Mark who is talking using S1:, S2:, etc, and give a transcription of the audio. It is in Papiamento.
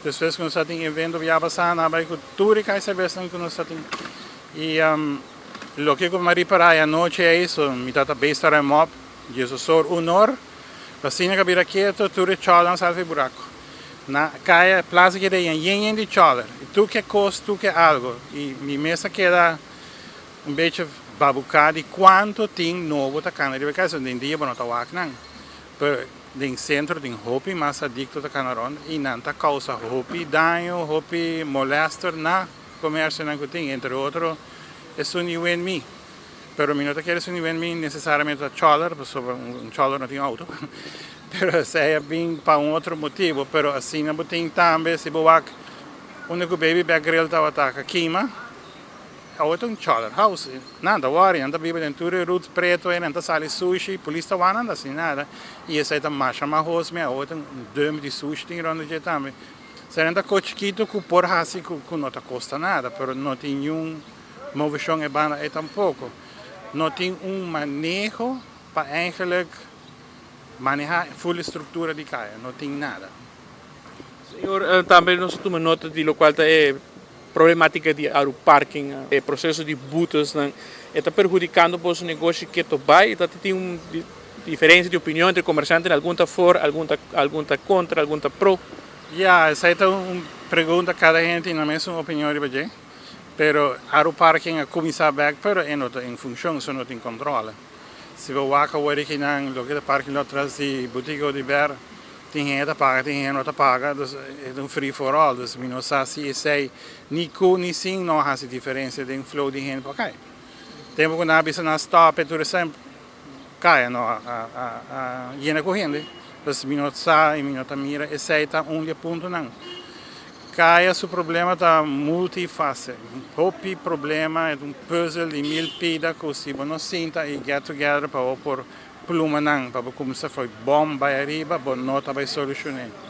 S1: Despues ku nos a tin evento bia pasá nan a bai ku tur e kai serbesnan ku nos a tin. I loke ku mi a ripará e anochi ei, so mi tata besta ruim op diesosor un or, asina ku a bira ketu tur e chòlnan sali for e buraku. Na kaya plaza keda yen yen yen di chòler. I tur ke kos, tur ke algu. I mi mes a keda un bechi babuká di kuantu tin nobo ta kana riba e kaya. So den dia bo no ta wak nan. Pero den sentro tin hopi mas adikto ta kana rònt i nan ta kousa hopi daño, hopi molèster na komersionan ku tin, entre otro esun di Wenmi. Pero mi no ta kere esun di Wenmi nesesariamente ta chòler, pasobra un chòler no tin outo. Pero esei a bin pa un otro motibu. Pero asina bo tin tambe si bo wak unda ku Baby Back Grill tabata ka kima. Awe ta un chòler house. Nan ta wòri, nan ta biba den tur e rut preto ei, nan ta sali sushi, polis ta wak nan ta hasi nada. I esei ta masha mahos mi, awe ta un dump di sushi tin rònt di dje tambe. Esei nan ta kos chikitu ku por hasi ku no ta kosta nada, pero no tin niun moveshon e banda ei tampoko. No tin un maneho pa eigenlik maneha ful e struktura di kaya, no tin nada.
S2: Señor, tambe nos a tuma nota di lokual ta e Problematica di Aru Parking, e proceso di boetesnan e ta perhudicando boso negoshi keto bay? Ta tin un diferencia di opinion entre comerciantenan, algun ta for, algun ta algun ta contra, algun ta pro?
S1: Ya, esai ta un pregunta cada hende tin nan mesun opinion riba dje, pero Aru Parking a cuminsa bek pero e no ta en funcion, so no tin controle. Si bo wak awor kinan loke ta parking lot tras di Boutique Audibert, Tin hende ta paga, tin hende no ta paga, dus e ta un free for all. Dus mi no sa si esei ni ku ni sin no a hasi diferensia den flow di hende pa kai. Tempu ku nan a bisa nan stop e tur esei kaya no a yena ku hende. Dus mi no sa i mi no ta mira esei ta un di e puntonan. Kaya su problema ta multifase, hopi problema, e ta un puzzel di mil pida ku si bo no sinta i get together pa bo por Plumanan pa bo kumsa fo'i bom bai ariba bo no ta bai solushoné.